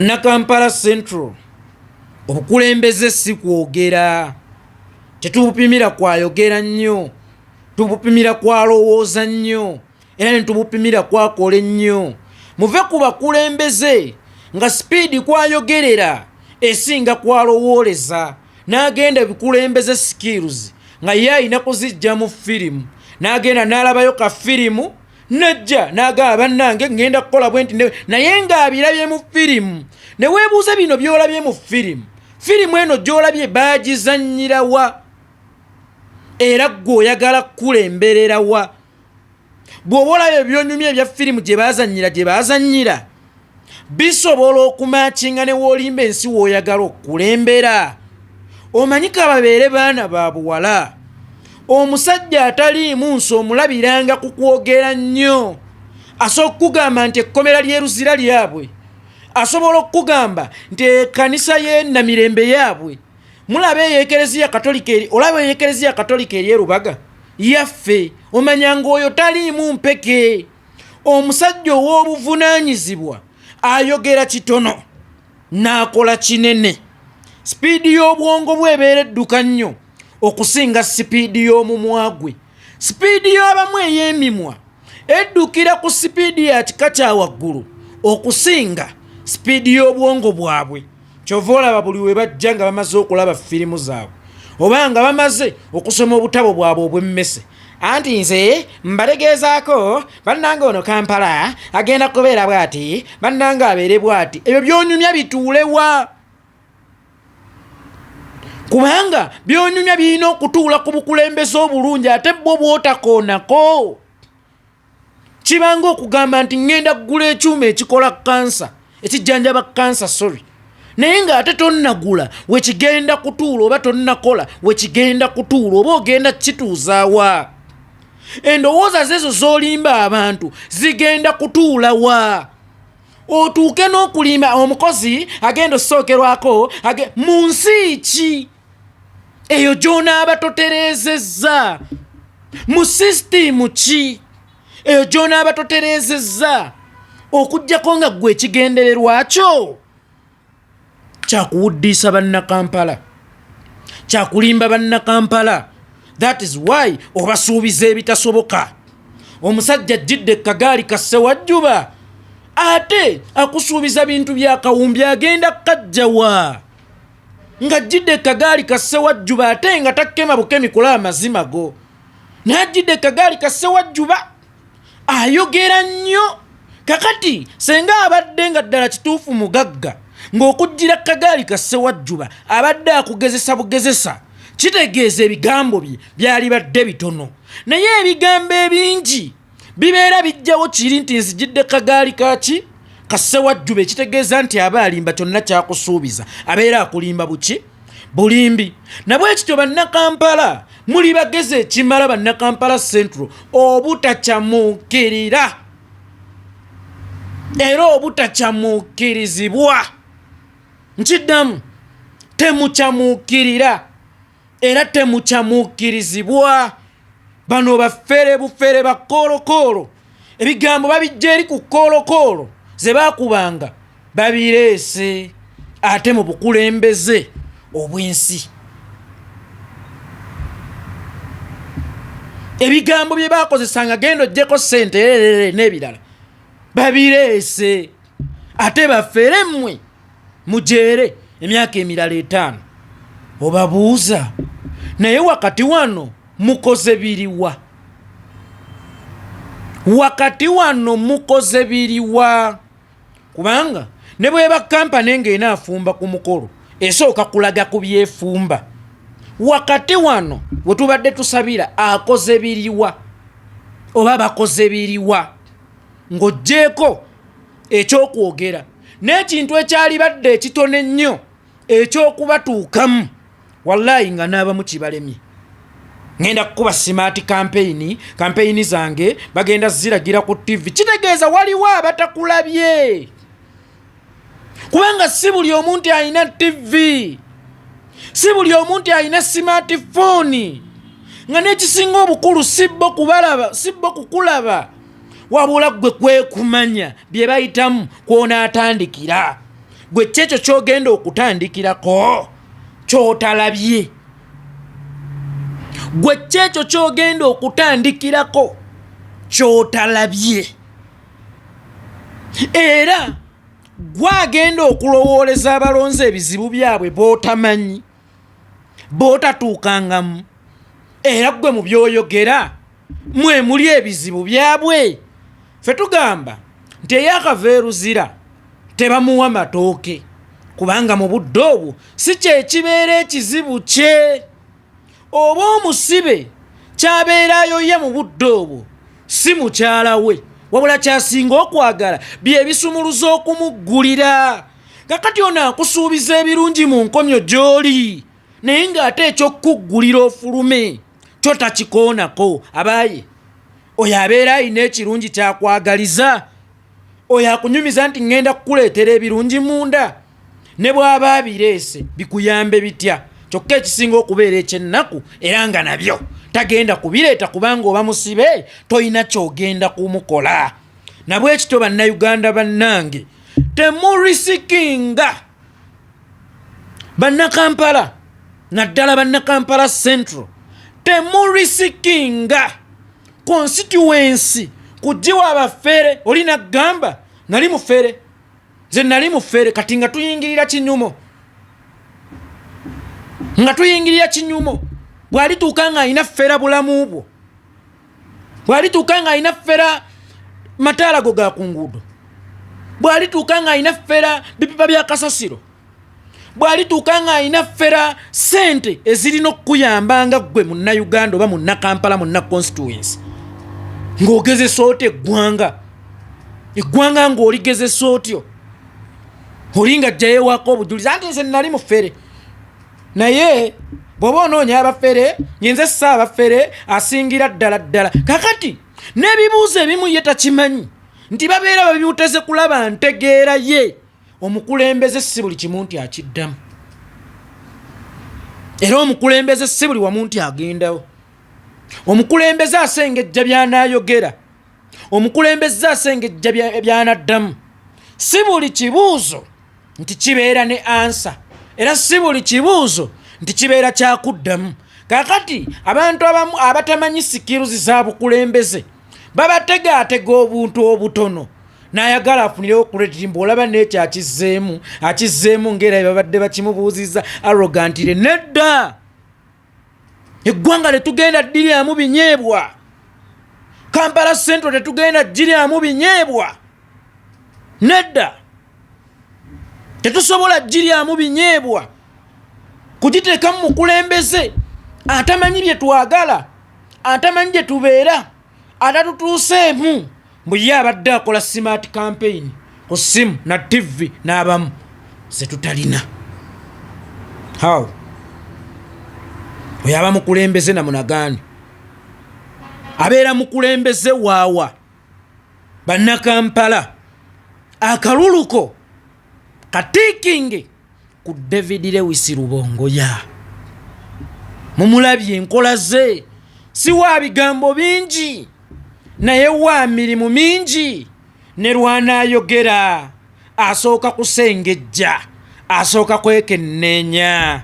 Nakampala Central, obukulembeze si kwogera, tetubupimira kwayogera nnyo, tubupimira kwalowooza nnyo, era ne tubupimira kwakola ennyo. Muve ku bakulembeze nga sipiidi kwayogerera esinga kwalowooleza, n'agenda bikulembeze skills nga ye alina kuzijja mu firimu, n'agenda n'alabayo ka firimu, najja n'agamba bannange ŋŋenda kukola bwe nti, naye ng'abirabye mu firimu. Ne weebuuza bino by'olabye mu firimu, firimu eno gy'olabye baagizannyira wa? Era ggwe oyagala kukulemberera wa? Bw'oba olaba ebyonyumya ebya firimu gye baazannyira, gye baazannyira bisobola okumakinga ne w'olimba ensi w'oyagala okukulembera. Omanyi ka babeere baana ba buwala, omusajja ataliimu nsi omulabiranga ku kwogera nnyo. Asobola okukugamba nti ekkomera ly'e Luzira lyabwe, asobola okukugamba nti ekkanisa y'e Namirembe yaabwe. Mulaba eyo Ekereziya Katolika eri, olaba eyo Ekereziya Katolika eri e Lubaga yaffe, omanya ng'oyo taliimu mpeke. Omusajja ow'obuvunaanyizibwa ayogera kitono n'akola kinene. Sipiidi y'obwongo bwe ebeera edduka nnyo okusinga sipiidi y'omumwa gwe. Sipiidi y'abamu ey'emimwa eddukira ku sipiidi ya kika kya waggulu okusinga sipiidi y'obwongo bwabwe. Kyova olaba buli we bajja nga bamaze okulaba firimu zaabwe oba nga bamaze okusoma obutabo bwabwe obw'emmese, anti nze mbalegeezaako bannange ono Kampala agenda kubeera bw'ati, bannange abeere bw'ati. Ebyo by'onyumya bituulewa? Kubanga by'onyumya birina okutuula ku bukulembeze obulungi, ate bwo bw'otakoonako kibanga okugamba nti ŋŋenda kugula ekyuma ekikola kansa, ekijjanjaba kansa, sorry, naye ng'ate tonnagula wekigenda kutuula, oba tonnakola wekigenda kutuula, oba ogenda kukituuzaawa. Endowooza zezo z'olimba abantu zigenda kutuula wa? Otuuke n'okulimba omukozi agenda osookerwako mu nsi ki eyo gy'onaaba totereezezza? Mu sisitiimu ki eyo gy'onaaba totereezezza? Okuggyako nga ggwe ekigendererwa kyo kyakuwuddiisa Bannakampala, kyakulimba Bannakampala. That is why obasuubiza ebitasoboka. Omusajja ajjidde kagaali ka Ssewajjuba ate akusuubiza bintu bya kawumbi, agenda kajjawa ng'ajjidde kagaali ka Ssewajjuba ate nga takkema bukemi kulaba mazima go? Naye ajjidde kagaali ka Ssewajjuba, ayogera nnyo. Kakati senga abadde nga ddala kituufu mugagga, ng'okujjira kagaali ka Ssewajjuba abadde akugezesa bugezesa, kitegeeza ebigambo bye byalibadde bitono. Naye ebigambo ebingi bibeera bijjawo kiri nti nzijidde kagaali kaki ka Ssewajjuba, ekitegeeza nti aba alimba. Kyonna kyakusuubiza abeera akulimba buki bulimbi. Nabwekityo Bannakampala muli bagezi ekimala, Bannakampala Central, obutakyamuukirira era obutakyamuukirizibwa. Nkiddamu, temukyamuukirira era temukyamuukirizibwa. Bano bafere bufere, bakoolokoolo, ebigambo babijja eri ku koolokoolo ze baakubanga, babireese ate mu bukulembeze obw'ensi. Ebigambo bye baakozesanga, genda oggyeko ssente n'ebirala, babireese ate bafere mmwe mujeere emyaka emirala 5. Obabuuza, naye wakati wano mukoze biriwa? Wakati wano mukoze biriwa? Kubanga ne bweba kampani ng'enaafumba ku mukolo, esooka kulaga ku byefumba. Wakati wano we tubadde tusabira, akoze biriwa oba bakoze biriwa ng'oggyeeko ekyokwogera n'ekintu ekyalibadde ekitono ennyo ekyokubatuukamu? Wallayi nga n'abamu kibalemye. Ngenda kukuba smart campaign, campaign zange bagenda ziragira ku TV, kitegeeza waliwo abatakulabye, kubanga si buli omuntu alina TV, si buli omuntu alina smartphone, nga n'ekisinga obukulu si bo kubalaba, si bo kukulaba, wabula ggwe kwekumanya bye bayitamu kwonaatandikira. Gwe kyekyo kyogenda okutandikirako kyotalabye, gwe kyekyo kyogenda okutandikirako kyotalabye, era gwagenda okulowooleza abalonzi ebizibu byabwe bootamanyi, bootatuukangamu, era gwe mu byoyogera mwe muli ebizibu byabwe. Ffe tugamba nti eyakava eruzira tebamuwa matooke, kubanga mu budde obwo si kyekibeera ekizibu kye, oba omusibe kyabeera ayoye mu budde obwo si mukyala we, wabula kyasinga okwagala bye bisumuluzo okumuggulira. Kakati ono akusuubiza ebirungi mu nkomyo gy'oli, naye ng'ate eky'okukuggulira ofulume kyo takikoonako. Abaaye, oyo abeera alina ekirungi kyakwagaliza, oyo akunyumiza nti ŋŋenda kukuleetera ebirungi munda, ne bw'aba abireese bikuyambe bitya? Kyokka ekisinga okubeera eky'ennaku, era nga nabyo tagenda kubireeta, kubanga oba musibe tolina ky'ogenda kumukola. Nabwekityo bannayuganda bannange, temurisikinga. Bannakampala, naddala bannakampala Central, temurisikinga constituency kugiwa abafere. Oli naggamba nali mufere, nze nali mufere. Kati nga tuyingirira kinyumo, nga tuyingirira kinyumo. Bwalituuka nga alina fera bulamu bwo, bwalituuka nga alina fera mataala go ga ku nguudo, bwalituuka nga alina fera bipipa bya kasasiro, bwalituuka nga alina fera sente ezirina okukuyamba nga ggwe munnayuganda oba munnakampala, munna constituency, ng'ogezesa otyo eggwanga, eggwanga ng'oligezesa otyo, oli nga ajjayo ewaka obujulizi anti nze nali mufere. Naye bw'oba onoonya abafere, nze si abafere asingira ddala ddala. Kakati n'ebibuuzo ebimu ye takimanyi nti babeera babimuteze kulaba ntegeera ye. Omukulembeze si buli kimu nti akiddamu, era omukulembeze si buli wamu nti agendawo. Omukulembeze asengejja by'anaayogera, omukulembeze asengejja by'anaddamu. Si buli kibuuzo nti kibeera ne answer, era si buli kibuuzo nti kibeera kyakuddamu. Kakati abantu abamu abatamanyi skills za bukulembeze babategaatega obuntu obutono, n'ayagala afunirewo credit. Mbu olaba n'ekyo akizzeemu, akizzeemu ng'era babadde bakimubuuzizza arrogantly. Nedda, eggwanga tetugenda ddiryamu binyeebwa. Kampala Central tetugenda giryamu binyeebwa. Nedda, tetusobola giryamu binyeebwa kugiteekamu mukulembeze atamanyi bye twagala, atamanyi gye tubeera, atatutuuseemu. Mbu ye abadde akola smart campaign ku simu na TV n'abamu zetutalina. How oyo aba mukulembeze? Namunagaani abeera mukulembeze waawa? Bannakampala, akaluluko katiikinge ku David Lewis Rubongoya. Mumulabye enkola ze, si wa bigambo bingi naye wa mirimu mingi. Ne lwanaayogera asooka kusengejja, asooka kwekenneenya.